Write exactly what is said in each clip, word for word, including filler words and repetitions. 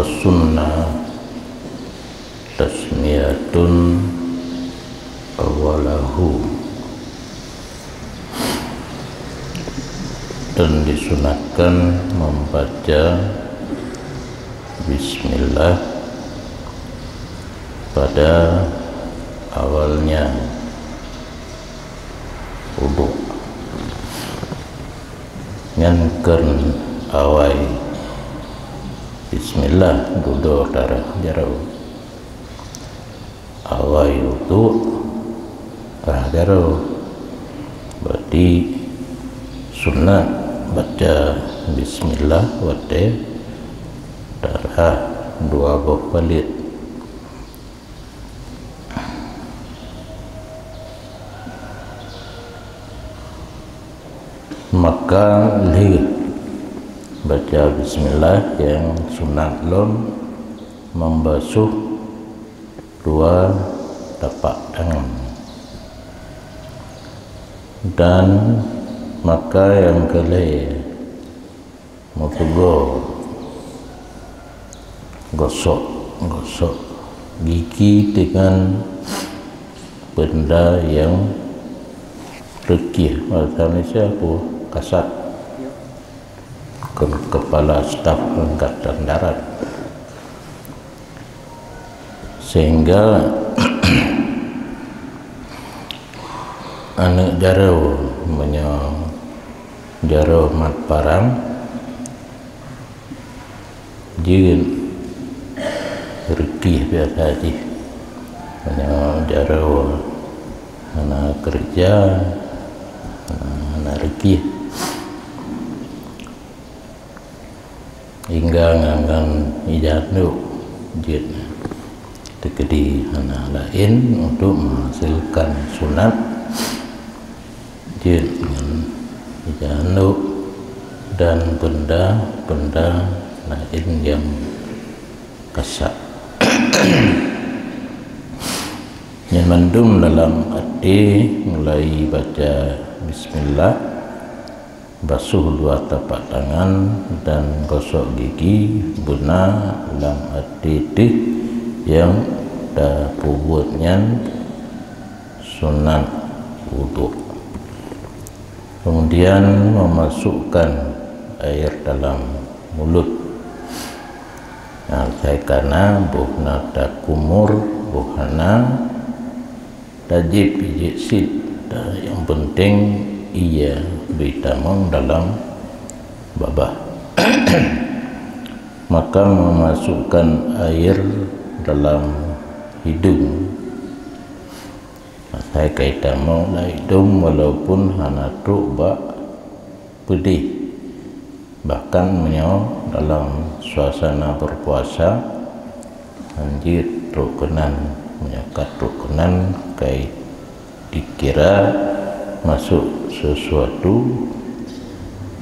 Sunnah tasmiyatun awwalahu, dan disunahkan membaca bismillah pada awalnya wudhu. Nyan kheun awai bismillah dudoe tarah jaroe. Awai wudhu tarah jaroe. Berarti sunat baca bismillah watée tarah dua boh paleuet. Maka lheueh baca bismillah, nyang sunat lom membasuh dua tapak tangan. Dan maka nyang keu lhée meuteugô gosok, gosok gigi dengan benda yang reukih, bahasa Indonesia apa? Kasat. Ke-, kepala staf angkatan darat. Sehingga aneuk jaroe, meunyoe jaroe mat parang, jeuet reukih biasa jih. Meunyoe jaroe hana keureuja, hana reukih. Hingga ngon ija handuk jeuet teukeudi hana laén untuk menghasilkan sunat jeuet ngon ija handuk dan benda-benda laén nyang kasat. Nyan mandum dalam até mulai baca bismillah, basuh dua tapak tangan dan gosok gigi, beuna lam até teuh nyang tapeubuet nyan sunat wudhu. Kemudian memasukkan air dalam mulut. Nah, sai kana boh na takumur, boh hana, tajép ijép cit, nyang penting ie bri tamong dalam babah. Maka memasukkan air dalam hidung. Asai ka itamong lam idong walaupun hana trok bak peudeh. Bahkan meunyoe dalam suasana berpuasa, hanjeuet trok keunan. Meunyoe ka trok keunan, ka dikira masuk sesuatu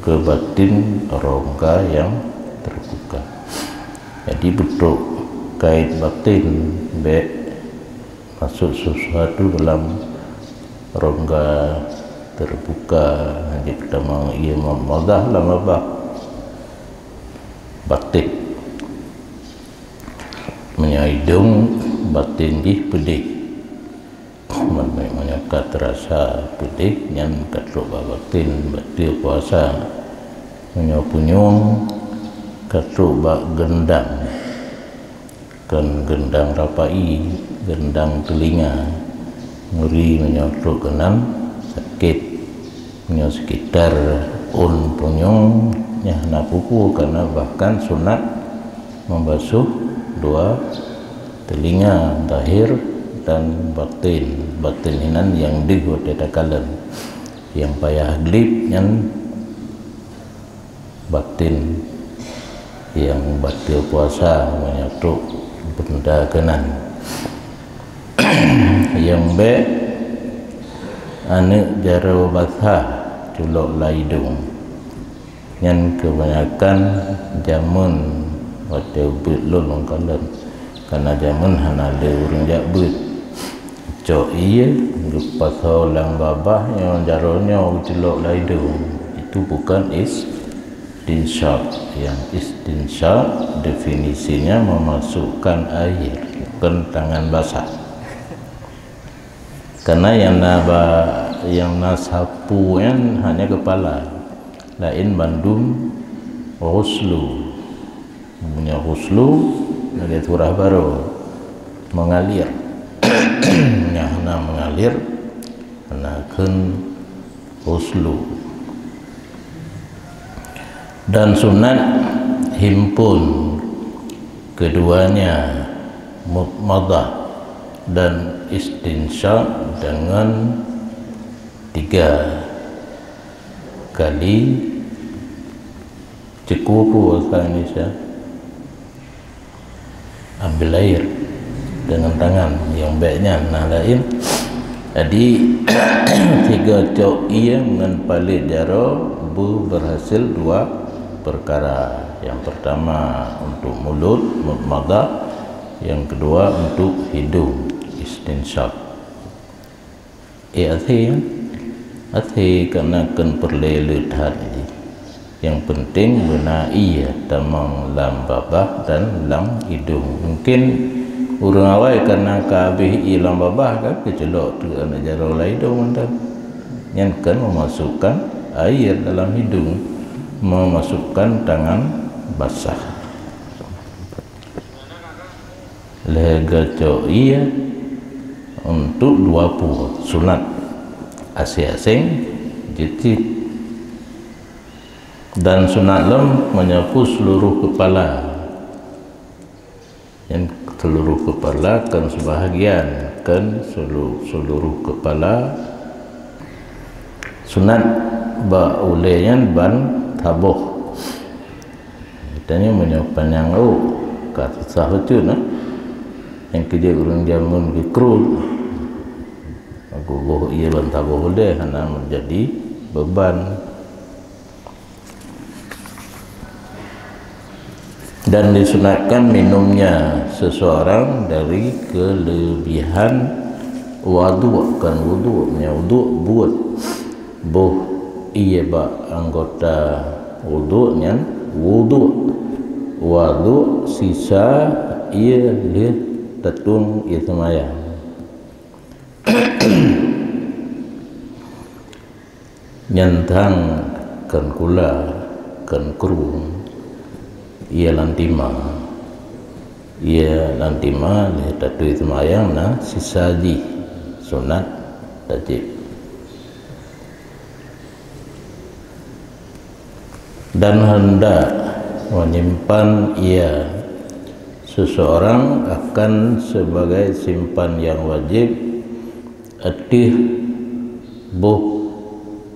ke batin rongga yang terbuka. Jadi, beutrok kait batin, bék masuk sesuatu dalam rongga terbuka, hanjeuet tamong ie meumadah lam babah batin. Meunyoe idong, batin jih peudeh. Meunyoe ka teurasa peudeh, nyan ka trok bak batin, bateue puasa. Meunyoe punyueng, ka trok bak geundang. Kon geundang rapai, geundang teulinga. Nyeri meunyoe trok keunan sakét. Meunyoe sekitar ôn punyueng, nyan hana peue-peue, karena bahkan sunat membasuh dua telinga, zahir dan batin. Batin inan nyang deuh watée takalon. Nyang payah gleb nyan batin, nyang bateue puasa meunyoe trok benda keunan. Nyang bék, aneuk jaroe basah culok lam idong. Nyan keubanyakan jameun watée ubit lôn lam kalon. Karena jameun hana lé ureuëng jak beuet. Cok ie geupasoe lam babah nyoe jaroe nyoe geuculok lam idong. Itu bukan istinsyaq. Nyang ist- Istinsyaq definisinya memasukkan air, bukan tangan basah. Karena yang na ba-, yang na sapu nyan hanya kepala, laén bandum ghuslu. Meunyoe ghuslu lagèe surah baroe, mengalir. Nyang hana mengalir, hana kheun ghuslu. Dan sunat himpun keduanya, madmadah dan istinsyaq, dengan tiga kali ceuku, peue bahasa Indonesia, ambil air dengan tangan, nyang bèk nyan na laén. Jadi, sigoe cok ié ngon palét jaroe beuberhasil dua perkara. Yang pertama untuk mulut, madmadah, yang kedua untuk hidung, istinsyaq. Eh, até, até, karena kheun peureulèe le that jih. Nyang peunteng beuna ié tamong lam babah dan lam idong. Mungkin ureueng awai karena ka habéh ié lam babah kan, geuceulok teuk aneuk jaroe lam idong mantong. Nyan kan memasukkan air dalam hidung, memasukkan tangan basah. Lhèe geucok ié untuk dua pue, sunat aséng-aséng jeuet cit. Dan sunat lom menyapu seluruh kepala. Nyan seluruh kepala kan sebahagian, kan selu-, seluruh kepala. Sunat bak ulèe nyan ban taboh. Tanyoe meunyoe panyang rhot, ka susah bacut, nah. Nyang keu jeuet ureueng jameun geukruet, goh-goh ié ban taboh ulèe hana meujadi beuban. Dan disunatkan minumnya seseorang dari kelebihan wudhu, kan wudhu, meunyoe wudhu buet. Boh ié bak anggota wudhu nyan wudhu. Wudhu sisa ié lheueh tatueng ié seumayang. Nyan thang kheun kula, kheun krueng, ié lam tima. Ié lam tima lheueh tatueng ié seumayang na sisa jih sunat tajép. Dan hendak menyimpan ié seseorang akan sebagai simpan nyang wajéb ateueh boh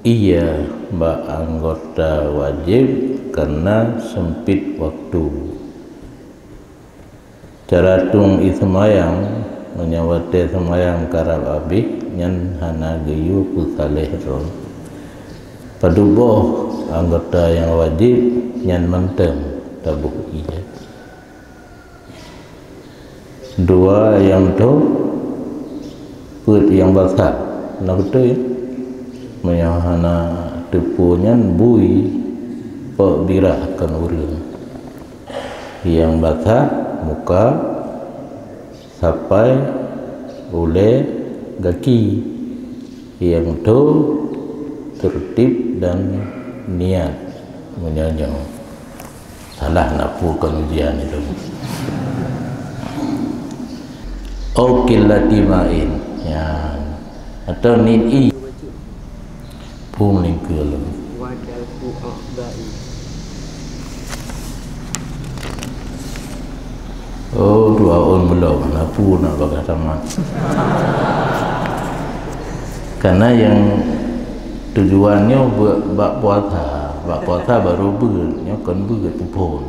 ié bak anggota wajéb karena sempit waktu. Cara tueng ié seumayang, meunyoe watèe seumayang karab habéh, nyan hana geuyue peusaléh droe. Padub boh anggota nyang wajéb, nyan mantong taboh ié. Dua nyang tho, peuet nyang basah. Na beutôi? Meunyoe hana teupeu nyan bui, pok birah keu ureueng. Nyang basah muka sampai ulèe gaki. Nyang tho tertib dan niat. Meunyoe nyoe salah na peue kon ujian itu. Au qillati ma'in. Ya. Atau nit i. Phôn lingkeue lom. Wa dalku a'dha'i. Oh, dua ôn belom, na peue nak bagah tamat. Karena nyang tujuan nyoe beu-, bak puasa, bak puasa baru beuet, nyoe kon beuet peuphôn.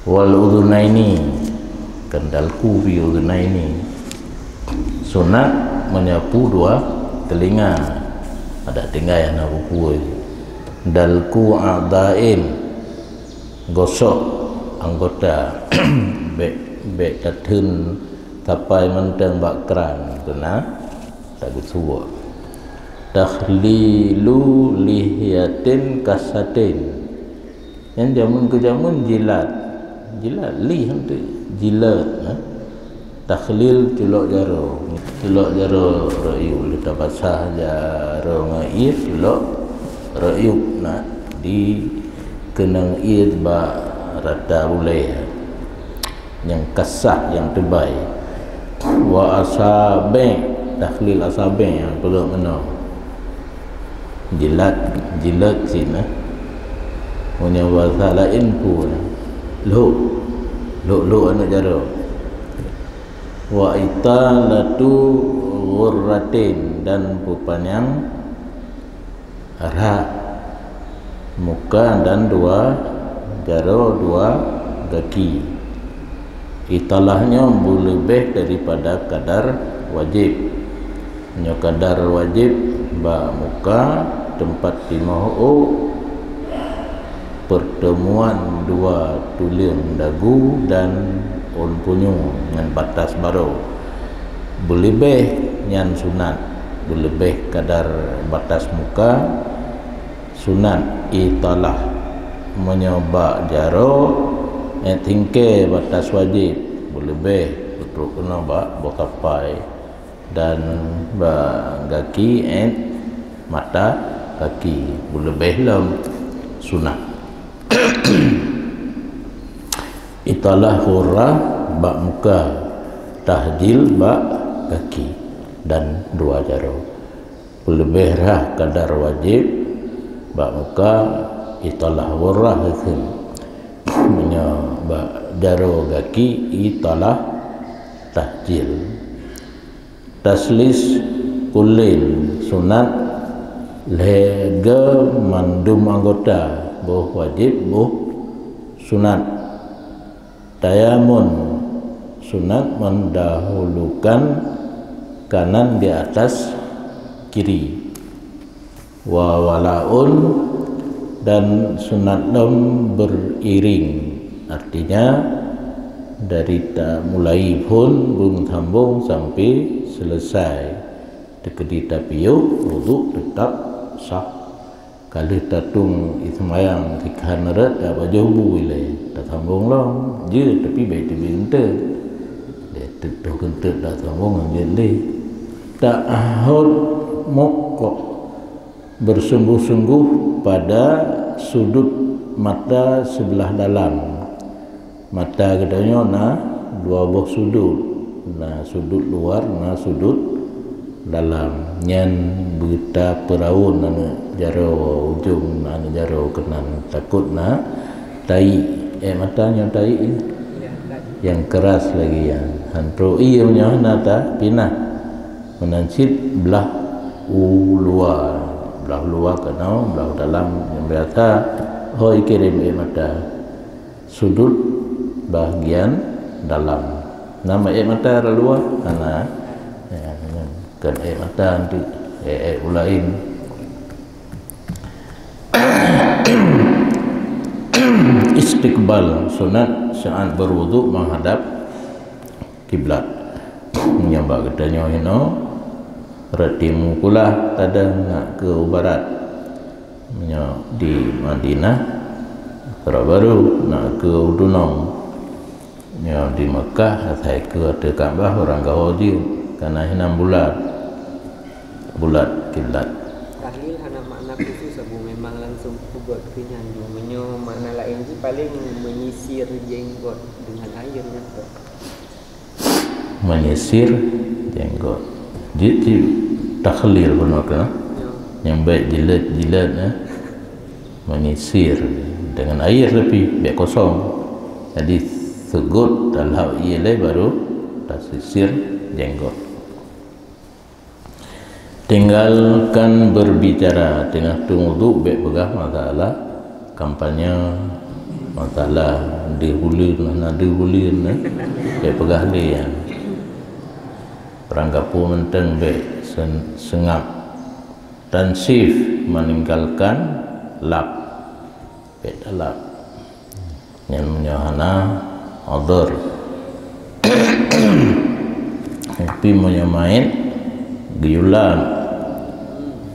Wal udhunaini, kan dalku fi udhunaini. Sunat menyapu dua telinga. Adak tinggai hana pupui. Dalku a'dha'in, gosok anggota. Bèk, bèk tatheun sapai mantong bak kran, keunan tageusuwok. Takhlilu lihyatin kasatin. Nyan jameun keu jameun jilat. Jilat lih hana teuk. Jilat, ha? Takhlil culok jaroe. Culok jaroe rayuek, lheueh tabasah jaroe ngon ié, culok rayuek, na dikeunong ié bak rata ulèe. Nyang kasah, nyang teubai. Wa asabi', takhlil asabi' nyang peugah meunoe. Jilat, jilat cit na. Meunyoe basa laén peue na. Lhok. Lhok-lhok aneuk jaroe. Wa italatu ghurratin, dan peupanyang rhah muka dan dua jaroe, dua gaki. Italah nyoe beuleubeh daripada kadar wajéb. Nyoe kadar wajéb bak muka, teumpat timoh ôk, peurteumuan dua tuleueng dagu dan ôn punyueng ngon batas baroe. Beuleubeh nyan sunat, beuleubeh kadar batas muka sunat italah. Meunyoe bak jaroe, eh, tingkée batas wajéb, beuleubeh peutrok keunoe bak boh kapai, dan bak gaki, eh, mata gaki, beuleubeh lom sunat. Italah ghurrah bak muka, tahjil bak gaki, dan dua jaroe. Peuleubeh rhah kadar wajéb bak muka, italah ghurrah kheun. Meunyoe bak jaroe gaki, italah tahjil. Taslis kullin, sunat lhée geu mandum anggota, boh wajéb, boh sunat. Tayamun, sunat mendahulukan kanan di atas kiri. Wa wala'un, dan sunat lom beriring, artinya dari ta-, mulai phon beusambong sampai selesai. Teukeudi tapiôh, wudhu teutap sah. Ka lheueh tatueng i seumayang, sikhan rot, tapajoh bu ilée, tasambong lom, jeuet, tapi bék teubiet eunteuk. Lé teutoh keunteuk tasambong ngon jeuet lé. Ta'ahud mokok. Bersungguh-sungguh pada sudut mata sebelah dalam. Mata geutanyoe na dua boh sudut, na sudut luar, na sudut dalam. Nyan beutapeuraun aneuk jaroe, ujong aneuk jaroe keunan, takot na taik. Eh, mata nyoe taik, ya? Nyang keras lagi nyan. Han trok ié meunyoe hana tapinah. Meunan cit blah u luwa, blah luwa keunoe, blah dalam nyang biasa hôi kirém ék mata. Sudut bahagian dalam. Na ék mata rot luwa? Hana. Ya, kon ék mata tu, ék-ék ulôn. Istiqbal, sunat saat berwudu menghadap kiblat. Meunyoe bak geutanyoe hinoe, rot timu kulah tadong na keu u barat. Meunyoe di Madinah, rot baru na keu u dunong. Nyoe di Meukah, asai keu ateueh Ka'bah urang gaho jeuet, kana hinan bulat. Bulat kiblat. Tahlil hana makna khusus, Abu, memang langsung peubuet keu nyan. Meunyoe makna laén jih, paléng menyisir jenggot dengan air nyan tok. Menyisir jenggot. Jeuet cit takhlil bunoe keuh. Ya. Nyang bék jilet-jilet, eh. Menyisir dengan air tapi bék kosong. Jadi, seugot talhap ié lé baru tasisir jenggot. Tinggalkan berbicara, teungoh tueng wudu bék peugah masalah kampanye, masalah deuh buleuen, hana deuh buleuen, eh. Bék peugah lé nyan. Peurangkapeue mantong bék sen-, seungab. Tansif, meninggalkan lap. Bék talap. Nyan meunyoe hana udhur. Tapi meunyoe mait geuyue lap,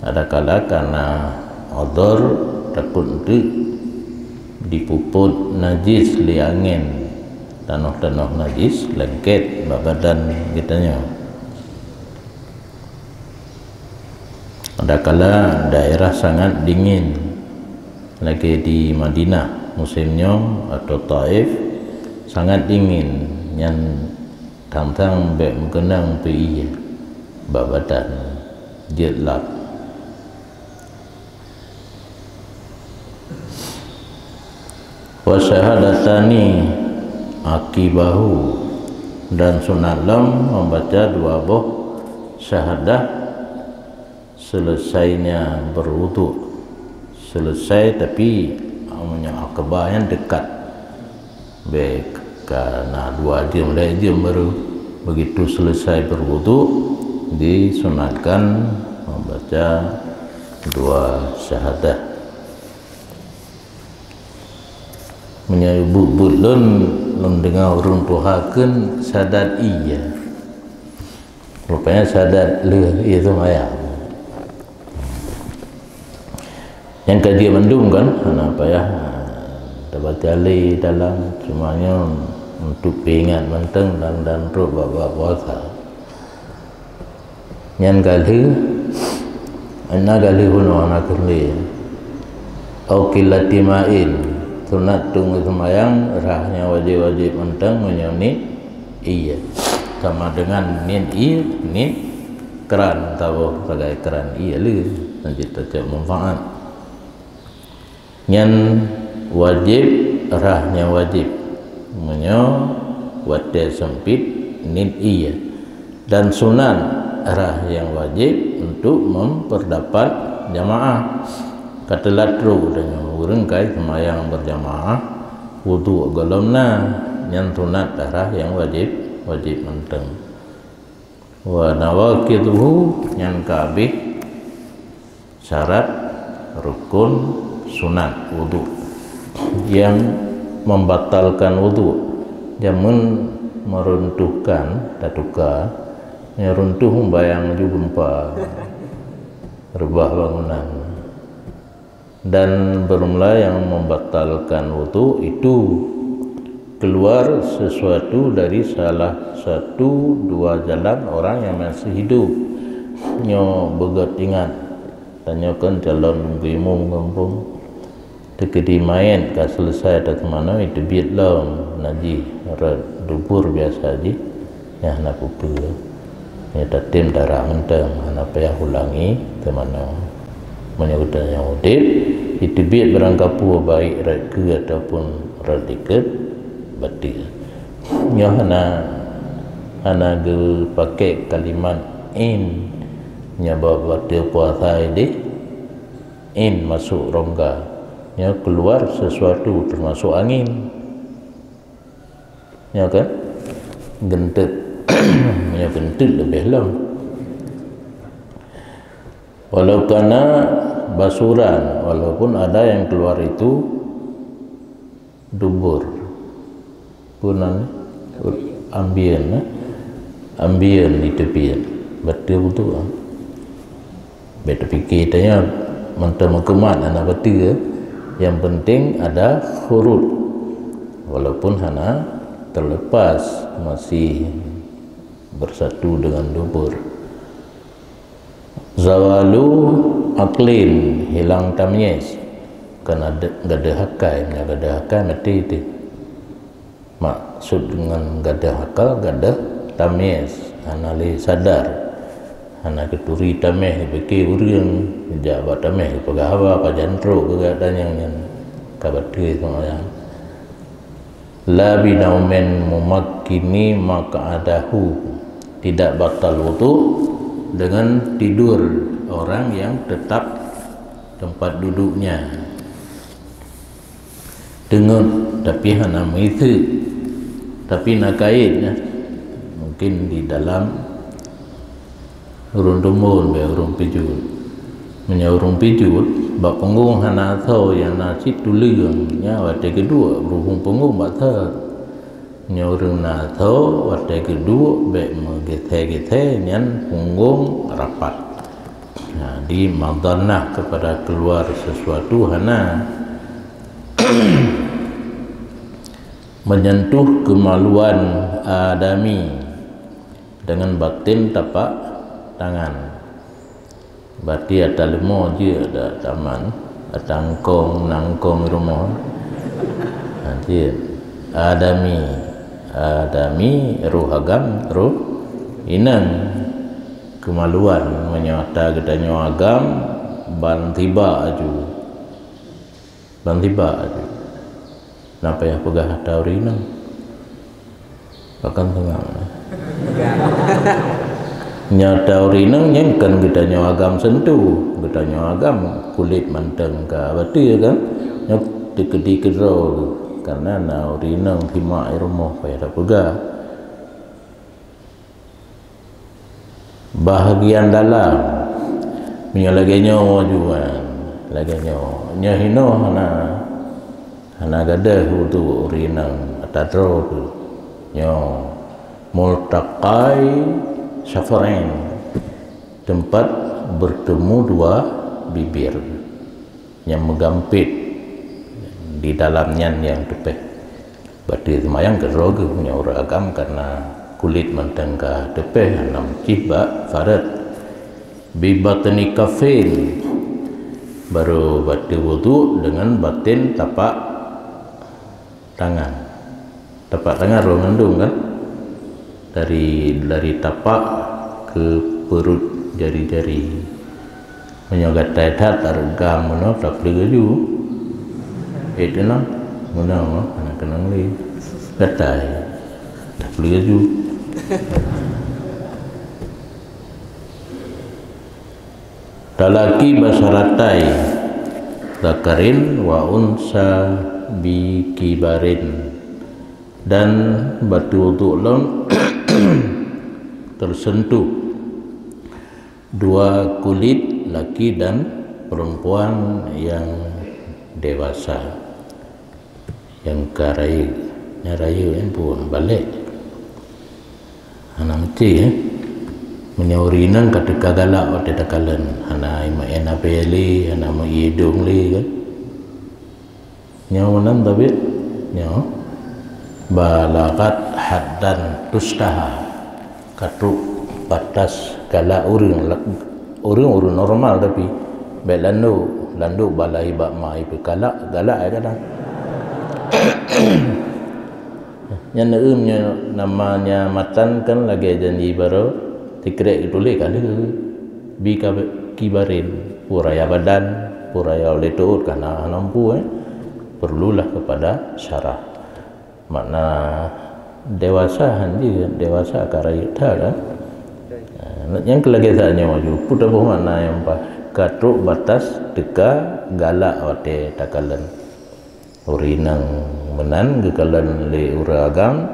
Adakala kana udhur takot teuk jipupot najis lé angén, tanoh-tanoh najis lengket bak badan geutanyoe. Adakala daerah sangat dingin, lagée di Madinah musim nyoe atau Taif, sangat dingin, nyan tang-tang bék meukeunong pih ié bak badan jeuet lap. Wa syahadatani aqibahu, dan sunat lom membaca dua boh syahadah seuleusainya berwudhu. Seuleusai, tapi meunyoe aqabah nyan dekat. Bék kana dua jeuem, lhée jeuem baru. Begitu seuleusai berwudhu, disunatkan membaca dua syahadah. Meunyoe buet-buet lôn, lôn deungoe ureuëng tuha kheun syahadat ié. Rupanya syahadat lheueh ié seumayang. Nyang ka jeuet mandum kan, hana payah tabaca lé dalam, cuma nyoe untuk peuingat mantong dan, dan trok bak, bak puasa. Nyan ka lheueh, na ka lheueh bunoe na kheun lé. Au qillati ma'in, sunat teungoh seumayang rhah nyang wajéb-wajéb mantong meunyoe niet ié. Sama dengan niet ié, niet kran, saboh sagai kran ié le, lanjut tacok manfaat. Nyan wajéb rhah nyang wajéb. Meunyoe watée seumpit niet ié. Dan sunat rhah nyang wajéb untuk memperdapat jamaah. Ka teulat trok tanyoe ureuëng kai seumayang berjamaah, wudhu gohlom na, nyan sunat rhah nyang wajéb, wajéb mantong. Wa nawaqidhuhu, nyan ka habéh syarat, rukun, sunat wudhu yang membatalkan wudhu. Jameun meruntuhkan, tatuka, meuruntuh bayang ju geumpa, reubah bangunan. Dan bermula yang membatalkan wudhu itu keluar sesuatu dari salah satu dua jalan orang yang masih hidup. Nyoe beugét ingat, tanyoe kan calon imum gampông. Teukeudi manyét ka selesai taseumanoe, iteubiet lom najih rot dubur biasa jih. Nyan hana peue-peue. Nyoe tatem dara mantong, hana payah ulangi teumanoe. Meunyoe geutanyoe udeb, iteubiet barang kapeue, baik rot keue ataupun rot likot, bateue. Nyoe hana, hana geupakè kalimat in. Nyoe bak bateue puasa ideh, in masuk rongga. Nyoe keluar sesuatu, termasuk angin. Ya kan? Gentet. Ya, gentet lebih lom. Walau kana basuran, walaupun ada yang keluar itu dubur. Pun ambien, eh? Ambien di tepi. Betul tu. Bék tapike tanyoe mantong meukumat hana bateue, yang penting ada khurut, walaupun hana terlepas, masih bersatu dengan dubur. Zawalu aqlin, hilang tamyiz, kan ada gadoh akai, meunyoe gadoh akai mati teuh. Maksud deungon gadoh akal, gadoh tamyiz, hana lé sadar, hana geuturi tameh, geupike ureuëng, jak bak tameh geupeugah haba, pajan trok keu gata nyang nyan ka bateue seumayang. La binaumin mumakkini maq'adahu, tidak batal wudhu dengan tidur orang yang tetap tempat duduknya. Teungeut, tapi hana meuiseuk, tapi na kayém, ya. Mungkin di dalam ureuëng tumbon, bak ureuëng pijut. Meunyoe ureuëng pijut, bak punggong hana asoe, nyang na cit tuleueng, nyan watée geuduek, ureuëng punggong bak that. Meunyoe ureuëng na asoe, watée geuduek, bék meugesé-gesé, nyan punggong rapat. Nah, di madhannah kepada keluar sesuatu hana. Menyentuh kemaluan adami dengan batin tapak tangan. Berarti ata leumo jeuet dak taman, ata eungkong, na eungkong rumoh. Ha, jeuet. Adami, adami, roh agam, roh inong. Kemaluan, meunyoe ata geutanyoe agam, ban tiba aju. Ban tiba aju. Na payah peugah ata ureueng inong. Pakon teungoh. Nyoe ata ureueng inong nyan kan geutanyoe agam sentuh, geutanyoe agam kulét mantong ka batée kan. Nyoe teukeudi keudroe, karena na ureueng inong simak i rumoh payah tapeugah. Bahagian dalam. Meunyoe lagée nyoe aju kan, lagée nyoe. Nyoe hinoe hana, hana gadôh uduk ureueng inong ata droe tu. Nyoe multaqai syafrain, tempat bertemu dua bibir nyang meugampét di dalam nyan nyang teupeh. Batée seumayang keudroe geuh meunyoe ureueng agam, karena kulét mantong ka teupeh, hana meucih bak farot. Bi batni kaffin, baru batée wudhu dengan batin tapak tangan. Tapak tangan roh mandum kan? Dari, dari tapak ke perut jari-jari. Meunyoe gatai that, tareugam meunoe, tapleuk laju. Eh, teunang. Meunoe, hana keunong lé. Gatai. Tapleuk laju. Talaki basyaratai dzakarin wa unsa bi kibarin, dan batée wudhu lom tersentuh dua kulét laki dan perempuan yang dewasa. Nyang ka rayeuk, nyang rayeuk nyan peue, balek. Hana meusti, eh. Meunyoe ureueng inong ka teuka galak watée takalon, hana meu'en ape lé, hana meu'en idong lé kan. Nyoe meunan tabit, nyoe balaghat haddan tustaha. Ka trok batas galak ureueng, ureueng, ureueng normal tapi bék landok, landok balai bak ma ipeukalak, galak ai kadang. Nyan neuem nyoe nama nya matan kan lagée janji baroe, sikrek geutuléh ka lheueh. Bi ka kibarin, peue raya badan, peue raya ulée teuôt ka na hana mampu, eh. Perlulah kepada syarah. Makna dewasa han jeuet, dewasa ka rayeuk that kan. Nyang keu lagée that nyoe aju, peue taboh makna nyang paih, ka trok batas teuka galak watée takalon. Ureueng inong meunan geukalon lé ureueng agam,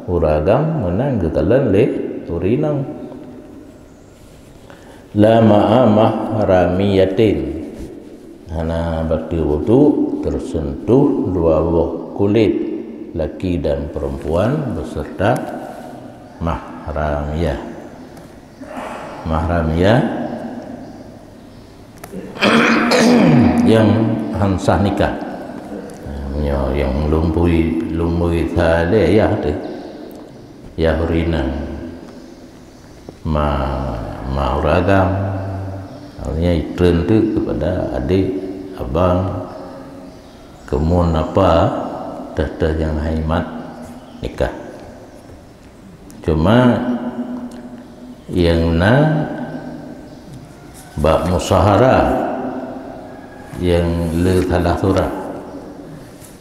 ureueng agam meunan geukalon lé ureueng inong. La ma'a mahramiyatin. Hana batée wudhu tersentuh dua boh kulét laki dan perempuan beserta mahramiyah. Mahramiyah nyang han sah nikah. Nyoe nyang lumbui, lumbui saleh yah teuh. Yah ureueng inong. Ma, ma ureueng agam. Artinya, itreun teuk kepada adik, abang, keumuen apa, teuh-teuh nyang hai mat nikah. Cuma nyang na bak musahara nyang le salah surah.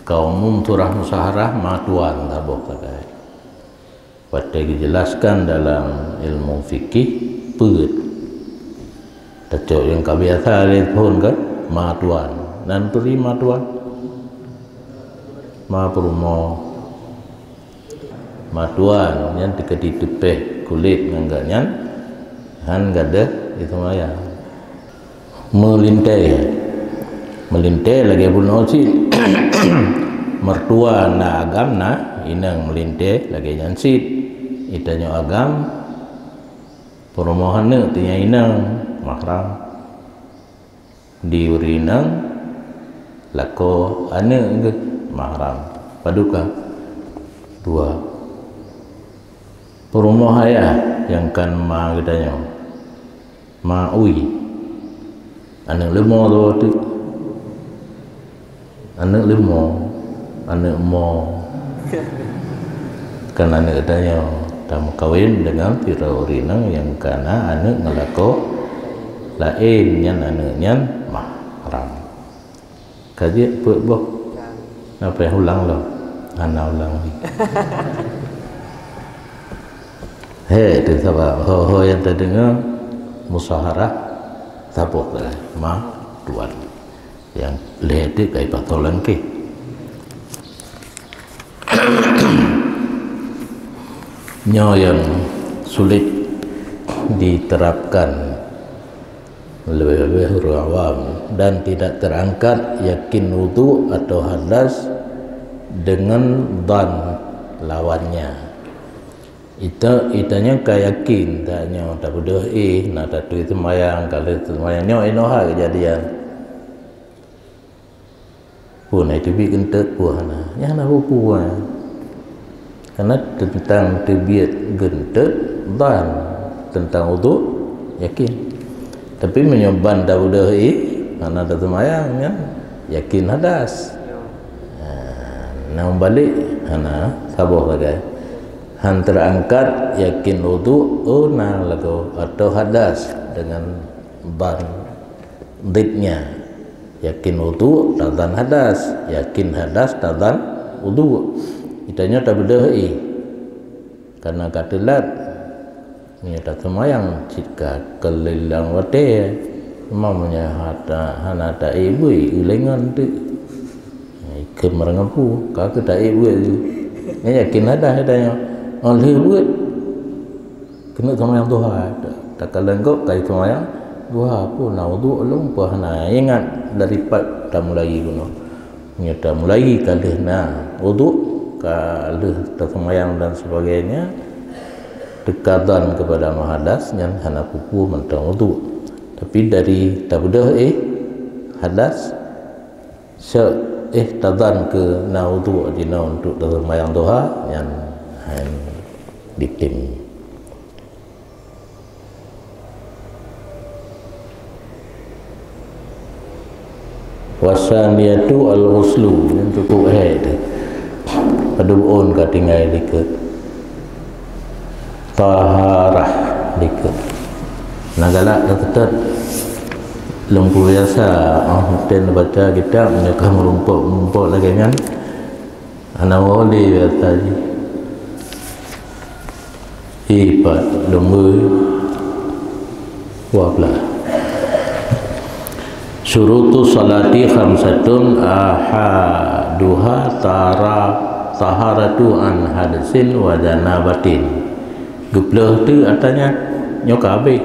Ka umum surah musahara ma tuan saboh sagai. Watée geujelaskan dalam ilmu fikih, peuet. Tacok nyang ka biasa lé phon kan, ma tuan. Nan peue ma tuan? Ma peurumoh. Ma tuan nyan teukeudi teupeh kulét ngon geuh nyan, han gadôh diseumayang. Meulintée. Meulintée lagée bunoe cit. Mertua na agam na inong meulintée lagée nyan cit. Itanyoe agam peurumoh aneuk teuh nyang inong, mahram. Di ureueng inong lakoe aneuk geuh mahram. Padum ka? Dua. Peurumoh ayah nyang kon ma geutanyoe, ma ui, aneuk leumo droe teuk. Aneuk leumo, aneuk mo. Kan aneuk tanyoe tameukawen deungon sidroe ureueng inong nyang kana aneuk ngon lakoe laén, nyan aneuk nyan mahram. Ka jeuet peuet boh? Na payah ulang lom? Hana ulang lé. He, itu sabab ho-ho nyang tadeungoe musaharah saboh keuh ma tuan. Nyang lhèe teuk ka ipasoe lam kèh. Nyoe nyang sulet diterapkan leubeh-leubeh ureueng awam dan tidak terangkat yakin wudhu atau hadas dengan dhan lawannya. Ita, ita nyan ka yakin, tanyoe tabeudôh éh, na taturi seumayang, ka lheueh seumayang nyoe inoe hai keujadian. Peue na teubiet geunteut, peue hana. Nyan hana peue-peue. Karena teuntang teubiet geunteut ban, teuntang udhu yakin. Tapi meunyoe ban tabeudôh éh, hana taseumayang, nyan yakin hadas. Ha, nyang balek hana saboh sagai. Han terangkat yakin udhu, oh, na lagoe atau hadas dengan ban ditnya. Yakin udhu tadhan hadas, yakin hadas tadhan udhu. Geutanyoe tabeudôh éh, karena ka teulat. Meunyoe taseumayang cit ka keulilang watèe, cuma meunyoe hata, hana taék beuet, ulengan teuk. Ikheun meureugapu, ka keuh taék beuet. Nyan yakin hadas geutanyoe. Óh lheueh beuet, keuneuk seumayang duha, ta-, takalon gob ka seumayang duha, peue na udhu lom, peue hana ingat dari pat tamulai bunoe. Meunyoe tamulai ka lheueh na udhu, ka lheueh taseumayang dan sebagainya, teuka dhan keupada meuhadas, nyan hana peue-peue mantong udhu. Tapi dari tabeudôh éh hadas, Seueh tadhan keu na udhu jinoe untuk taseumayang duha, nyan han ditem. Wasaniyatu al-ghuslu, nyan teupeu hai teuh. Padub ôn ka tinggai likot. Taharah likot. Na galak teukeutôt lôn peubiasa, oh, mungken baca kitab, meunyoe ka meurumpok-rumpok lagèe nyan, hana woe lé biasa jih. Ipat lôn beu. Dua belas. Syurutu salati khamsatun ahaduha tara-, taharatu an hadasin wa janabatin. Geuplôh teuk ata nyan, nyoe ka habéh.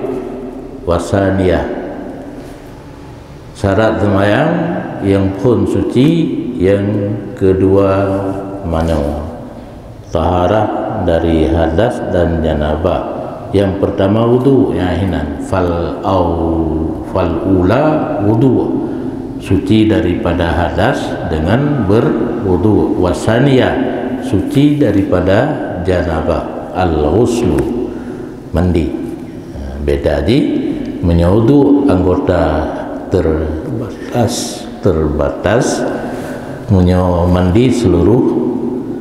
Wasaniyah. Syarat seumayang, nyang phôn suci, nyang keudua manoe. Taharah dari hadas dan janabah. Nyang peurtama wudhu, nyang hinan. Fal au-, fal ula wudhu. Suci daripada hadas dengan berwudhu. Wasaniyah, suci daripada janabah. Al-ghuslu, mandi. Ha, beda jih, meunyoe wudhu anggota terbatas, terbatas, meunyoe mandi seluruh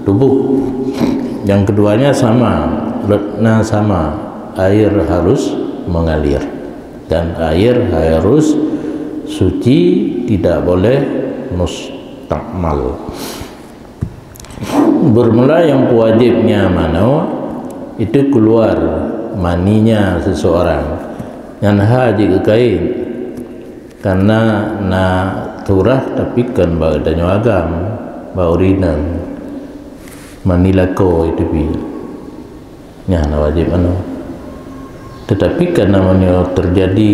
tubuh. Yang keduanya sama, rot na sama, air harus mengalir. Dan air harus suci, tidak boleh mustakmal. Bermula nyang peuwajéb nyan manoe, itu keluar maninya seseorang. Nyan hana jeuet keu kayém, karena na surah tapi kon bak geutanyoe agam, bak ureueng inong. Mani lakoe itu pih. Nyan hana wajéb manoe. Tetapi karena meunyoe teujadi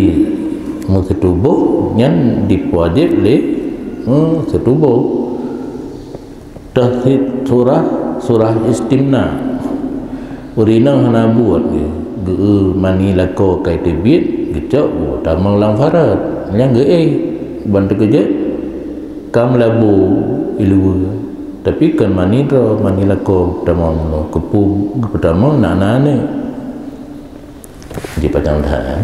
meuseutuboh, nyan jipeuwajéb lé meuseutuboh. Toh sit surah, surah istimna. Ureueng inong hana buet geu, geu mani lakoe ka teubiet, geucok geutamong lam farot, nyan geuéh. Ban teukeujot, ka meulabu iluwa. Tapi kon mani droe, mani lakoe geutamong, geupeue geutamong na-na aneuk. Di padang that, eh.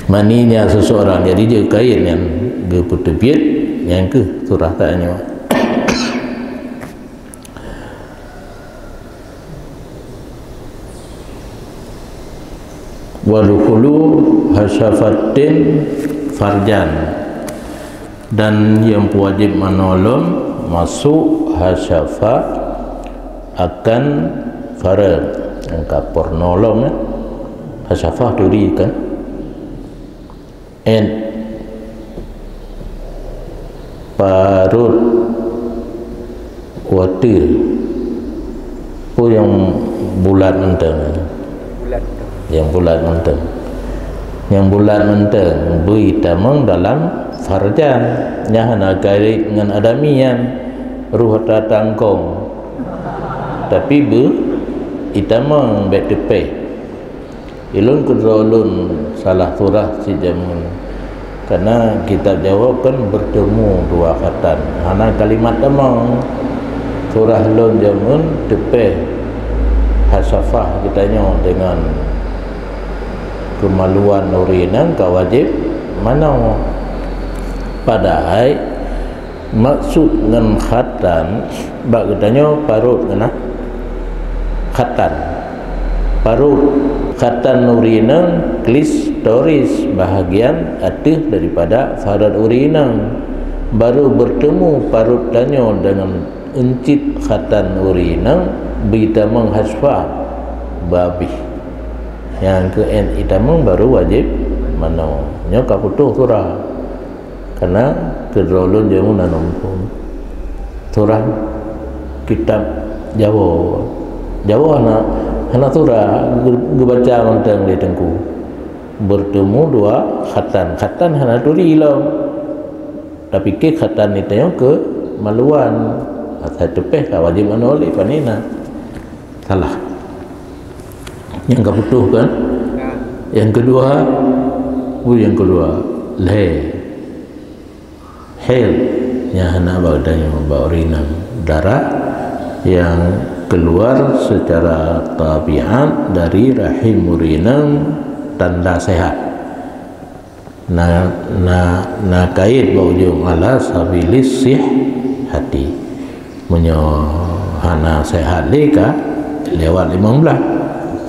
Mani nyan seseorang, jadi jeuet kayém nyan geupeuteubiet, nyan keuh surah tanyoe. Wa dukhulu hasyafatin farjan, dan nyang peuwajéb manoe lom masôk hasyafah akan faraj, nyang ka peurunoe lom, ya. Hasyafah turi kan. Ét parot watée peue nyang bulat mantong. Bulat mantong. Nyang bulat mantong. Nyang bulat mantong beu itamong dalam farjan. Nyan hana kait ngon adami nyan, roh ata tangkong. Tapi beu itamong bék teupéh. Ulôn keudroe lôn salah surah cit jameun. Karena kitab Jawoe kan bertemu dua khatan. Hana kalimat tamong. Surah lôn jameun teupéh hasyafah geutanyoe dengan kemaluan ureueng inong ka wajéb manoe. Padahai maksud ngon khatan bak geutanyoe parot ngon khatan. Parot khatan ureueng inong, klitoris, bahagian ateueh daripada faraj ureueng inong. Baru bertemu parot tanyoe dengan euncit khatan ureueng inong, beu itamong hasyafah beu abéh. Nyang keu ét itamong baru wajéb manoe. Nyoe ka putôh surah. Karena keudroe lôn jameun hana muphom. Surah kitab Jawoe. Jawoe hana, hana surah geu-, geubaca mantong lé teungku. Bertemu dua khatan. Khatan hana turi lom. Tapi keu khatan nyan tanyoe keu maluan. Asai teupéh ka wajéb manoe lé, pane na. Salah. Nyang ka putôh kan? Nyang keudua, peue nyang keudua? Lhèe. Haid. Nyang hana bak tanyoe, bak ureueng inong. Darah yang keluar secara tabiat dari rahim ureueng inong tanda sehat. Na, na, na kait bak ujong ala sabilis sihhati. Meunyoe hana sehat lé ka lewat limong blah.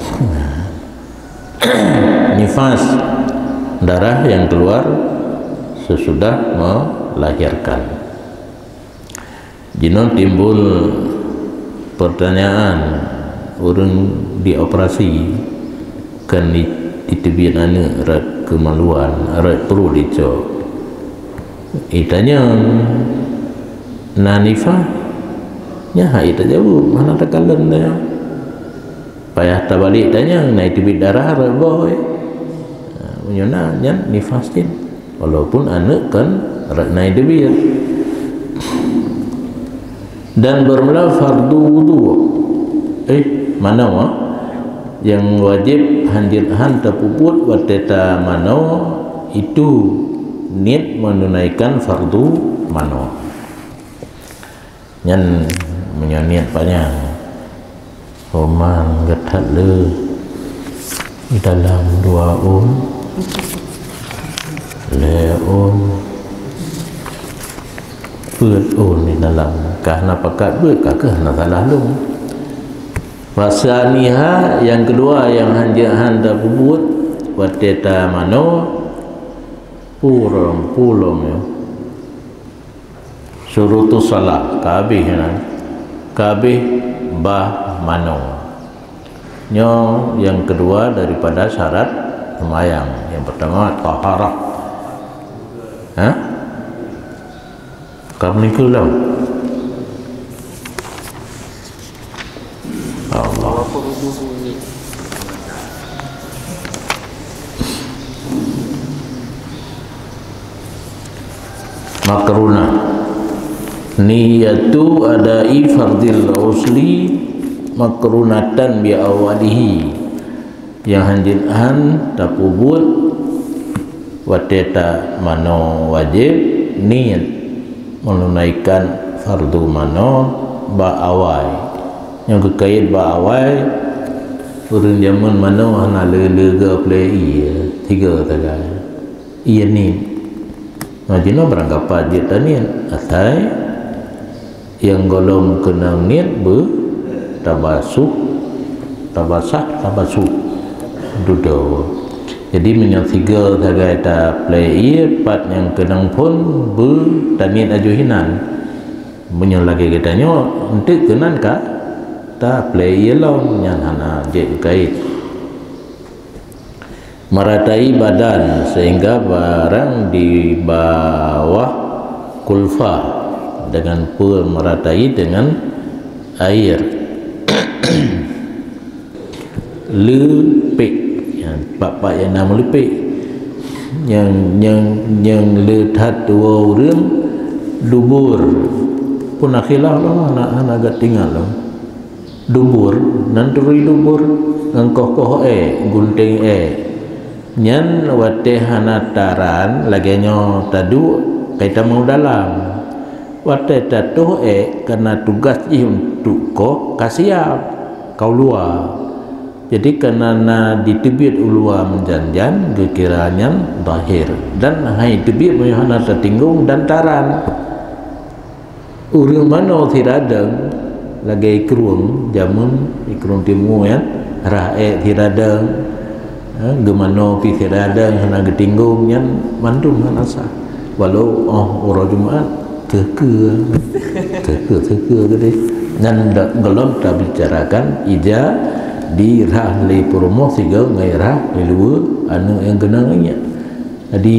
Nah. Nifas, darah yang keluar sesudah melahirkan. Jinoe timbul pertanyaan, ureueng dioperasi kan di-, diteubiet aneuk rot keumaluan, rot pruet dicok. Itanyong, "Na nifas?" Nyan han itajaweueb, hana takalon tanyong. Payah tabalek tanyong, na iteubiet darah rot boh, eh. Ha, meunyoe na, nyan nifas cit. Walaupun aneuk kan rot na iteubiet. Dan bermula fardu wudu. Eh, manoe, ah? Nyang wajéb hanjeuet han tapeubuet watée tamanoe, itu niet menunaikan fardu manoe. Nyan meunyoe niet panyang. Uman geuthat le dalam dua ôn, lhèe ôn, peuet ôn di dalam. Ka hana pakat beuet, ka keuh hana salah lom. Wasaniha nyang keudua nyang hanjeuet han tapeubuet watée tamanoe, purong pulong nyoe. Syurutus shalah, ka habéh nyan. Ka habéh bah manoe. Nyoe nyang keudua daripada syarat seumayang. Nyang peutama, taharah. Ha? Ka meuningkeu lom. Allah. Makrunah. Niyatu adai fardil ghusli makrunatan bi awwalihi. Nyang hanjeuet han tapeubuet Watée tamanoe wajéb niet meununaikan fardu manoe bak awai. Nyang geukait bak awai, ureuëng jameun manoe hana le-le geuplé ié, tiga sagai. Ié niet. Nah, jinoe barangkapat jeuet taniet, asai nyang gohlom keunong niet beu tabasuh, tabasah, tabasuh dudoe. Jadi meunyoe sigoe sagai taplé ié, pat nyang keunong phon beu taniet ajoh inan. Meunyoe lagée geutanyoe, eunteuk keunan ka taplé ié lom, nyan hana jeuet kait. Meratai badan sehingga barang di bawah kulfah dengan pul meratai dengan air. Leupek, ya, pat-pat nyang na meuleupek. Nyang, nyang, nyang le that tuwoe ureuëng dubur. Pun akhé lah, lah, hana, hana gat tinggai lah. Dubur, nan turi dubur, ngon koh-koh ék, gunténg ék. Nyan watée hana taran, lagée nyoe taduek, kai tamong dalam. Watée tatoh ék, kana tugaih jih untuk koh ka siab, ka u luwa. Jadi kana na diteubiet u luwa meujan-jan, geukira nyan zahir. Dan hai teubiet meunyoe hana tatinggong dan taran. Ureuëng manoe siradeueng lagée ikrueng jameun, ikrueng timu nyan, rhah ék siradeueng, ha, geumanoe pih siradeueng hana geutinggong, nyan mandum hana sah. Walau óh uroe Jumat, keukeu, keukeu, keukeu keudeh. Nyan gohlom tabicarakan ija dirhah lé peurumoh sigoe ngon rhah lé luweue aneuëk nyang keunong ingat. Jadi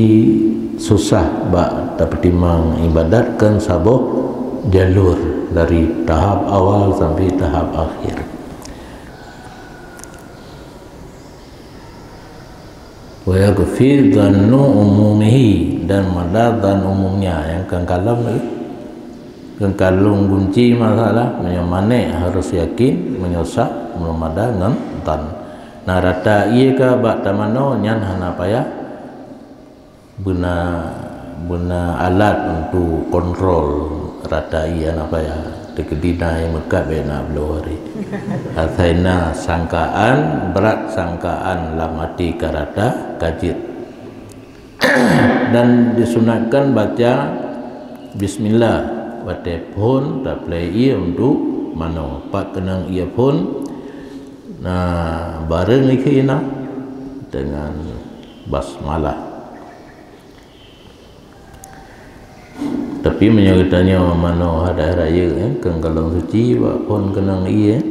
susah bak tapeutimang ibadat kan saboh jalur dari tahap awal sampai tahap akhir. Wa yakfi dhannu umumihi, dan mada dhan umumnya nyang kan kalon lagi. Kan kalon gunci masalah, meunyoe manéh harus yakin, meunyoe sah meunyoe mada ngon dhan. Nah, rata ié ka bak tamanoe nyan hana payah beuna, beuna alat untuk kontrol rata ié, hana payah. Teukeudi na nyang meukat bék na bloe hari. Asai na sangkaan, brat sangkaan lam até ka rata ka jeuet. Dan disunatkan baca bismillah watée phon taplé ié untuk manoe. Pat keunong ié phon, na bareng ikhina dengan basmalah. Tapi meunyoe geutanyoe manoe hadaih rayeuk, eh, keu galong suci bak phon keunong ié,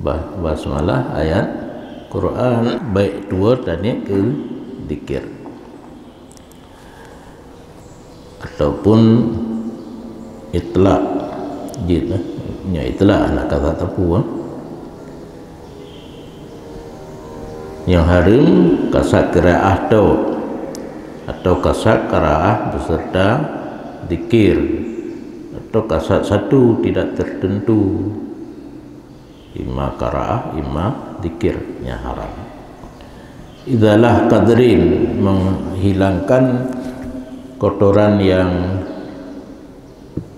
bah, basmalah ayat Quran, bék tuwoe taniet keu zikir. Ataupun itlaq jeuet, eh. Nyoe itlaq hana kasat sapeue, eh. Nyang hareuem kasat qiraah tok, atau kasat qiraah beserta zikir, atau kasat satu tidak tertentu, imma qiraah, imma zikir, nyan haram. Izalah qadrin, menghilangkan kotoran yang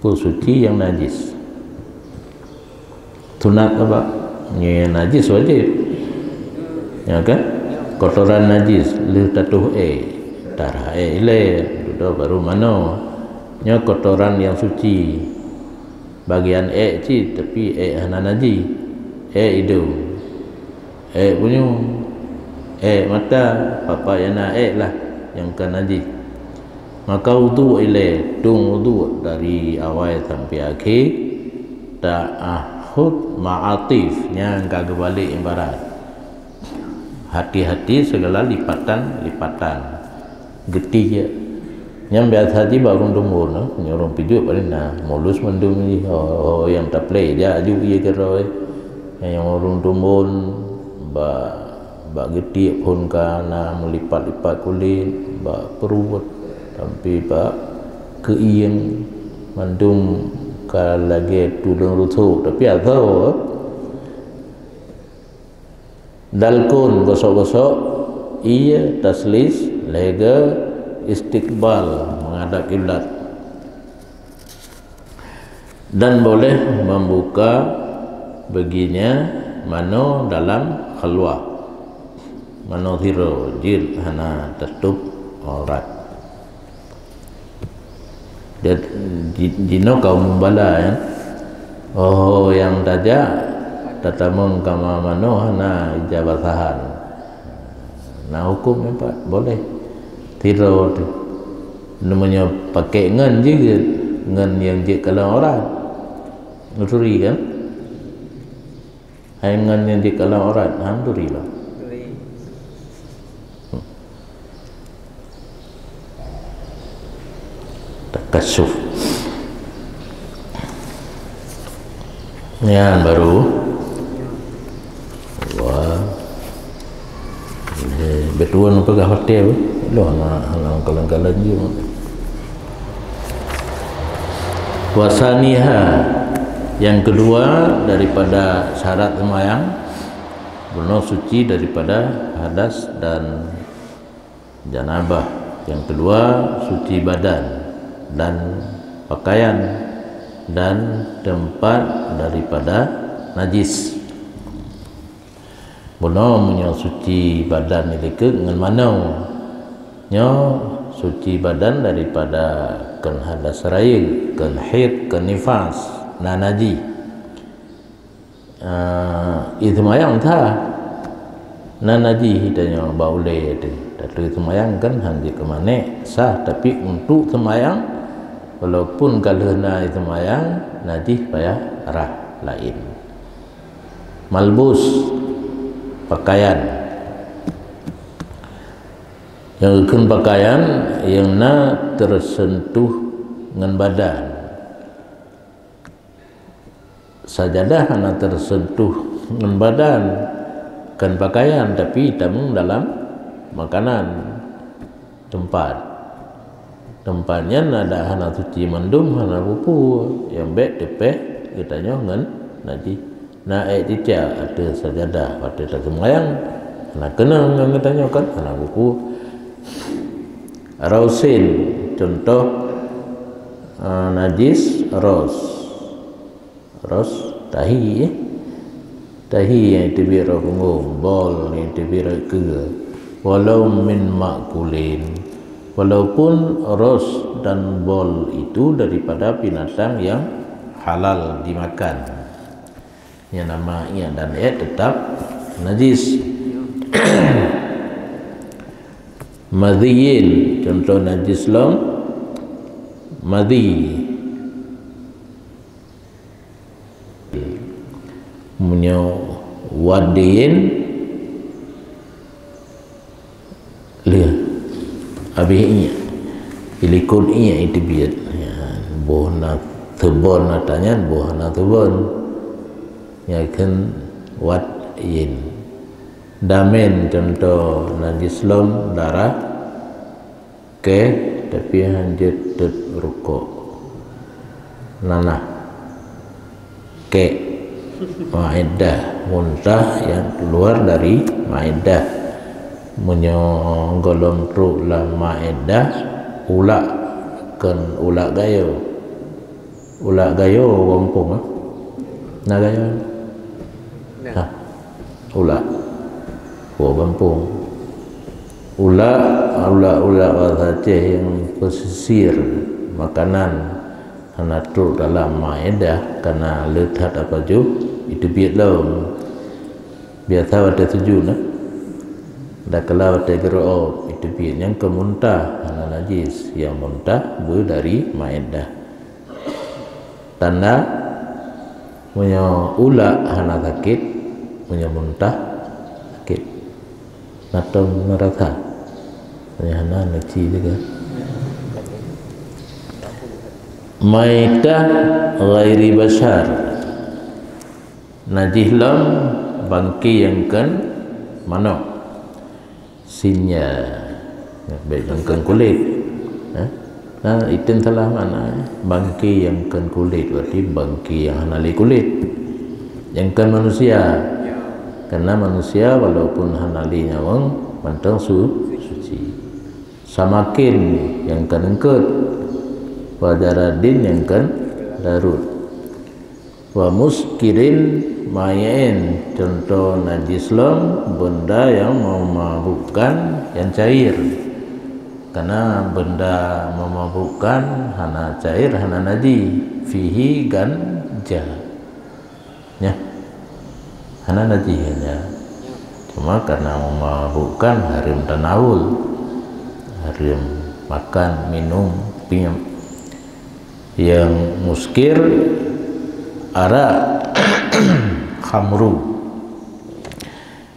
peue suci nyang najis. Sunat apa? Nyang najis wajéb. Ya kan? Kotoran najis, lheueh tatoh ék, tarhah ék ilée, dudoe baru manoe. Nyoe kotoran nyang suci. Bagian ék cit, tapi ék hana najis. Ék idong. Ék punyueng, ék mata, papa nyang na ék lah nyang ka najis. Maka udhu ilée, tueng udhu dari awai sampai akhé, ta'ahud ma'atif, nyang ka geubalek ibarat. Hati-hati segala lipatan-lipatan. Geuti jih. Nyan biasa jih bak ureuëng tumbon, eh. Meunyoe ureuëng pijuet paléng na, mulus mandum jih, ho, ho nyang taplé, jak aju ié keudroe. Nyang ureuëng tumbon bak, bak geutiek phon ka na meulipat-lipat kulét, bak pruet, sampai bak keuieng, mandum ka lagée tuleueng rusok, tapi asoe, eh. Dalkon gosok-gosok Iya taslis lehege istiqbal menghadap kiblat. Dan boleh membuka baginya mano dalam khalwah. Mano sidroe jeuet hana tatôb aurat. Jinoe kaum mubalah, ya. Oh, nyang tajak tatamong kama mano hana ija basahan. Na huköm nyan pat boleh. Sidroe teuh. Meunyoe pakèk ngon jeuet, ngon nyang jeuet kalon aurat. Neuturi kan? Hai ngon nyang jeuet kalon aurat, alhamdulillah. Takasyuf. Nyan baru. Wah. Eh, betuan peugah hotel. Loh, na, na kalon-kalon je. Wasaniha, yang kedua daripada syarat sembahyang, bunoe suci daripada hadas dan janabah. Yang kedua, suci badan dan pakaian dan tempat daripada najis. Bunoe meunyoe suci badan dilikeuk ngon mano. Nyoe suci badan daripada kon hadas rayeuk, kon haid, kon nifas, na najih. Ah, ie seumayang sah. Na najih tanyoe bak ulèe teuh. Tateupeue seumayang kan han jeuet keu manéh, sah, tapi untuk seumayang, walaupun ka lheueh na ie seumayang, najih payah rhah laén. Malbus, pakaian. Nyang geukheun pakaian nyang na teuseuntuh ngon badan. Sajadah hana teuseuntuh ngon badan, kon pakaian, tapi tamong dalam makanan, teumpat. Teumpat nyan adak hana suci mandum, hana peue-peue, nyang bèk teupèh geutanyoe ngon najih. Na èk cicak ateueh sajadah watèe taseumayang, hana keunong ngon geutanyoe kan, hana peue-peue. Rausin, cuntoh, eh, najis raus. Raus, tahi, eh. Tahi nyang teubiet rot punggong, bol nyang teubiet rot keue. Walau min makulin, walaupun raus dan bol itu daripada binatang yang halal dimakan. Nyang na ma, iék dan èk teutap najis. Madhiyin, cuntoh najis lom madhi. Meunyoe wadiyin, lheueh habéh iék, ilikot iék iteubiet. Ya, boh na seubon ata nyan, boh hana seubon. Nyan kheun wadiyin. Damin, cuntoh najis lom darah. Kèe, tapi han jeuet teut rukok. Nanah. Kèk. Maeddah, muntah yang keluar dari maeddah. Meunyoe gohlom trok lam maeddah, ulak, kon ulak gayo. Ulak gayo, gampông, eh? Na gayo? Na. Ha. Ulak. Oh, gampông. Ulak, ulak-ulak bahasa Aceh yang pesisir, makanan hana trok dalam maeddah, karena le that apa jih iteubiet lom. Biasa watèe seujut, nah. Dakala watèe geureu'ob, iteubiet nyang keu muntah, hana najis, yang muntah beu dari maeddah. Tanda, meunyoe ulak hana sakét, meunyoe muntah sakét. Na tom meurasa. Meunyoe hana, neuci juga. Maitah ghairi basyar. Najih lom bangké nyang kon manok. Sinya, bèk nyang kon kulét. Ha? Nah, itu salah makna. Bangké nyang kon kulét, berarti bangké nyang hana lé kulét. Nyang kon manusia. Karena manusia walaupun hana lé nyawöng, mantong su-, suci. Samakin nyang kan eungkôt, wa jaradin nyang kan larot. Wa muskirin mayin, contoh najis lom benda nyang memabukkan nyang cair. Karena benda memabukkan hana cair, hana najis, fihi ganja. Nyan. Hana najis nyan. Cuma karena memabukkan hareuem tanawul. Hareuem makan, minum, piep. Nyang muskir, arak, khamru.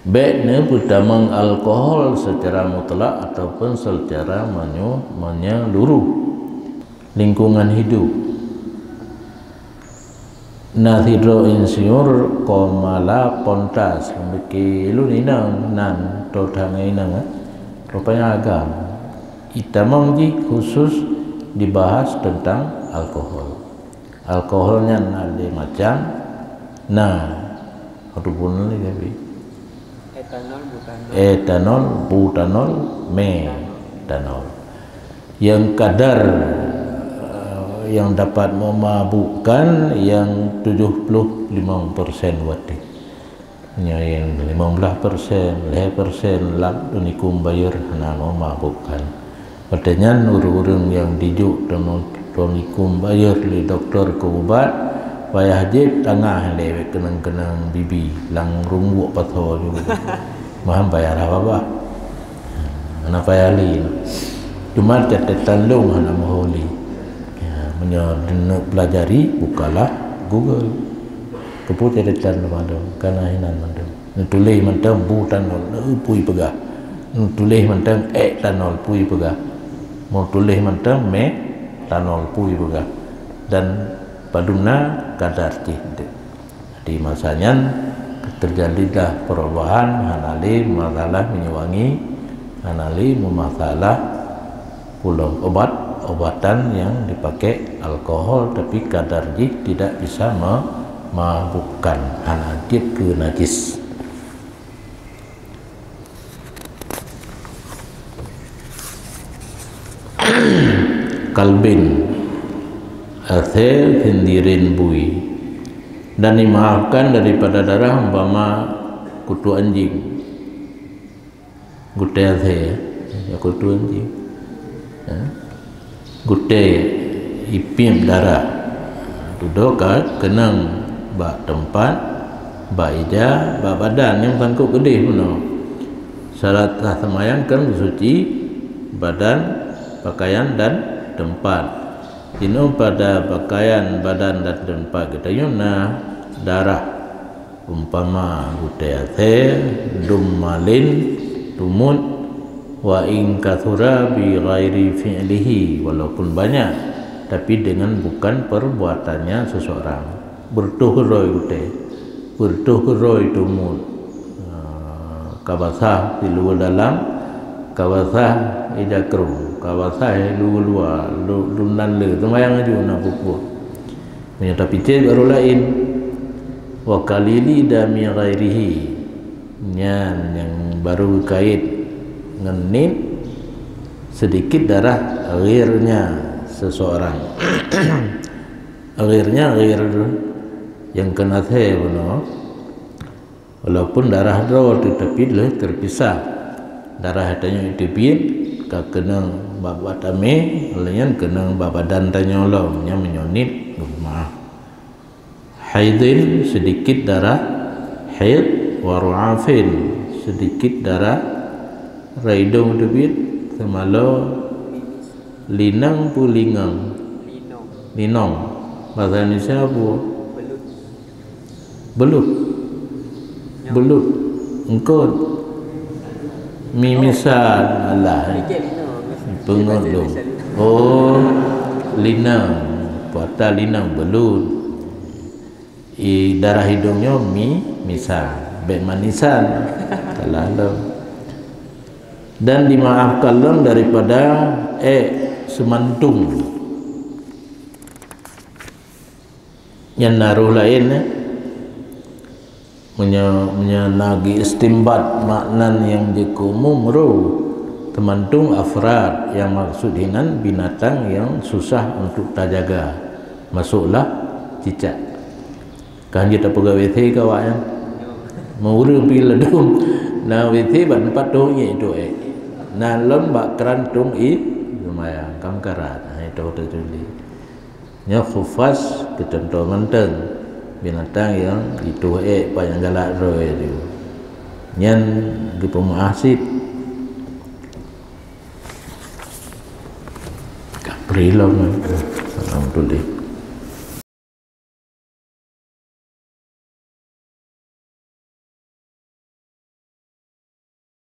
Bék neupeutamong alkohol secara mutlak ataupun secara menyu-, menyeluruh. Lingkungan hidup. Na sidroe insinyur Komala Pontas, beuki lôn inong nan, totang inong, eh, rupanya agam. Itamong jih khusus dibahas tentang alkohol. Alkohol nyan na lé macam, na, hadu pun lé tapi. Etanol, butanol. Etanol, butanol, metanol. Yang kadar, eh, yang dapat memabukkan yang tujuh puluh lima persen watèe. Nyan limong blaih persen, lhèe persen lam tonikum bayeue hana memabukkan. Watèe nyan ureueng-ureueng nyang dijok tonikum bayeue lé dokto keu ubat, payah jieb tangah lé keunong-keunong bibi lam rumbok pasoe ju. Maham payah rhah babah. Hana payah lé. Cuma catatan lôn hana meuhôi lé. Ya, meunyoe neupeulajari, bukalah Google. Keupeue catatan lôn mandum, kana hinan mandum. Neutuléh mantong butanol, neupui peugah. Neutuléh mantong etanol, pui peugah. Meutuléh mantong metanol, pui peugah. Dan padum na kadar jih. Di masa nyan, teujadilah perubahan, hana lé masalah minyeuk wangi, hana lé meumasalah pulang obat-obatan nyang dipakai alkohol, tapi kadar jih tidak bisa memabukkan, hana jeuet keu najis. Kalbin, asèe sindiren bui, dan dimaafkan daripada darah umpama kutu anjing. Gutèe asèe, ya, kutu anjing. Ya. Gutèe ipiep darah. Dudoe ka keunong bak teumpat, bak ija, bak badan nyang sangkot keudeh bunoe. Syarat sah seumayang kan beusuci badan, pakaian dan teumpat. Jinoe pada pakaian, badan dan teumpat geutanyoe na darah. Umpama gutèe asèe, dum malin, tumut, wa in katsura bi ghairi fi'lihi, walaupun banyak, tapi dengan bukan perbuatannya seseorang. Beureutoh keudroe gutèe, beureutoh keudroe tumut, ah, ka basah di luwa dalam, ka basah ija krông, ka basah di luwa luwa, lu-, lunan le, seumayang laju na peue-peue. Meunyoe tapicéh baru laén, wa qalili dami ghairihi, nyan nyang baru geukait ngon nit, sedikit darah ghirnya seseorang. Ghirnya ghir nyang keunan asèe bunoe. Walaupun darah droe teutapi lheueh teupisah. Darah tanyoe teubiet ka keunong bak, bak tamé, lheueh nyan keunong bak badan tanyoe lom, nyan meunyoe nit geumaaf. Haidin, sedikit darah haid, wa ru'afin, sedikit darah raidong teubiet, seumalo linang peue lingang. Linong. Linong. Bahasa Indonesia apa? Belut. Belut. Belut. Eungkôt. Mimisan. Alah. Peungeut lôn. Oh, linang. Puasa linang belut. I darah hidung nyoe mi, misan. Bèk manisan. Salah lom. Dan dimaafkan lom daripada ék seumantung. Nyan na roh laén, eh. Meunyoe, meunyoe na geuistimbat makna nyang jeuet keu umum roh, teumantong afrad nyang maksud hinan binatang nyang susah untuk tajaga, masuklah cicak. Kan jeuet tapeugah W C keu awaknyan. Meureueng pi ladum na W C bak teumpat toh nyek itu ék. Na lom bak kran tong i seumayang, kam karat. Ha, itu teutuléh. Nyoe khufas keu cuntoh mantong, binatang nyang ituh ék pat nyang galak droe tu. Nyan geupeumeu'ah cit. Kapri lom. Alhamdulillah.